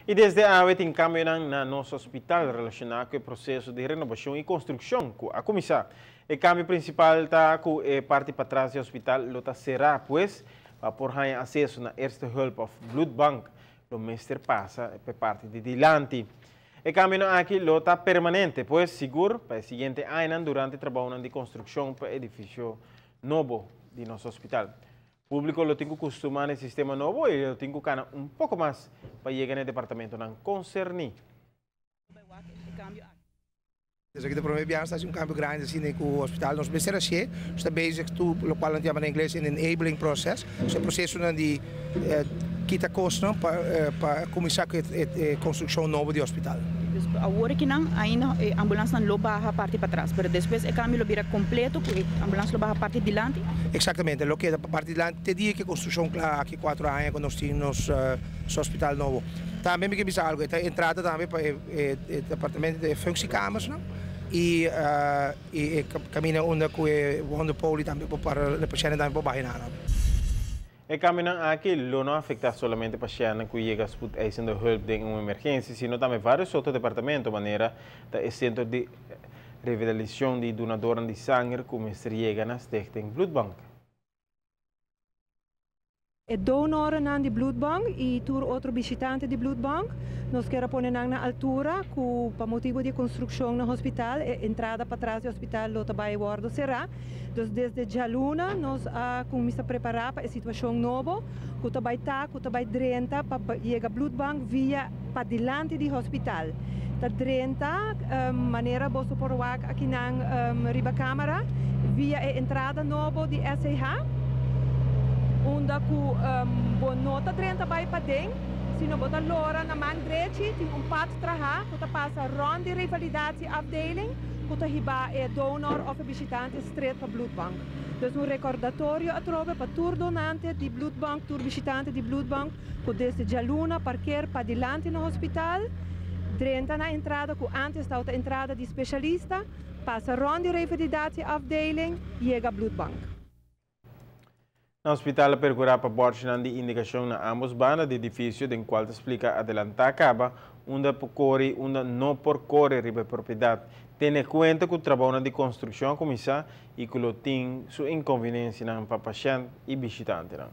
I desde awe tin kambionan na nos hospital relashoná ku e proseso di renobashon i konstrukshon ku a kuminsá. E kambio prinsipal ta ku e parti patras di hospital lo ta será, pues pa por haña akseso na Eerste Hulp òf Bloedbank lo mester pasa pa e parti di dilanti. E kambionan aki lo ta permanente, pues sigur pa e siguiente añanan durante trabounan di konstrukshon pa e edifisio nobo di nos hospital. Públiko lo tin ku kustumá na e sistema nobo i lo tin ku kana un poko mas pa yega na e departamentonan konserní. Esaki ta prome biaha nos ta haci un cambio grandi asina cu hospital. Nos mester hacié, nos ta bezig tur locual nan ta yama na ingles een enabling process, so e procesonan di kita cosnan pa pa cuminsa cu e construccion nobo di hospital. Dus awor akinan ainda e ambulansnan lo baha parti patras, pero despues e cambio lo bira completo cu e ambulans lo baha parti dilanti? Exactamente, lo keda pa parti dilanti te dia cu e construccion cla aki cuatro aña cu nos tin nos hospital nobo. Tambe mi ke bisa algo, e ta entrada tambe pa e e departamento di functiekamersnan y e caminda unda cu e wonderpoli tambe por para e pashentnan tambe por baha nan. E cambionan aki lo no afecta solamente pashentnan cu yega spoedeisende hulp den un emergencia, sino tambe varios otro departamento, manera ta e centro di revitalisacion di dunadornan di sanger cu mester yega na Stichting Bloedbank. E donornan di Bloedbank y tur otro bishitante di Bloedbank, nos kier a pone nan na altura cu pa motibo di e construccion na hospital, e entrada patras di hospital lo ta bay wordo cera. Dus desde djaluna nos a cuminsa prepara pa e situacion nobo cu ta bay ta cu ta bay drenta pa yega Bloedbank via padilanti di hospital. Ta drenta manera boso por wak akinan riba camera via e entrada nobo di SCH unda cu bo no ta drenta bay paden sino bo ta lora na man drechi tin un pad traha cu ta pasa rond di revalidatie afdeling cu ta hiba e donor of e bishitante straight pa bloedbank. Dus un recordatorio atrobe pa tur donante di bloedbank, tur bishitante di bloedbank cu desde djaluna parkeer padilanti na hospital, drenta na entrada cu antes tawata entrada di specialista, pasa rond di revalidatie afdeling, yega bloedbank. Na hospital a percura pa borchinan di indicacion na ambos banda di edificio den cual ta splica adelanta caba unda por core y unda no por core riba e propiedad. Tene cuenta cu trabounan di construccion a cuminsa y cu lo tin su inconveniencianan pa pashent y bishitantenan.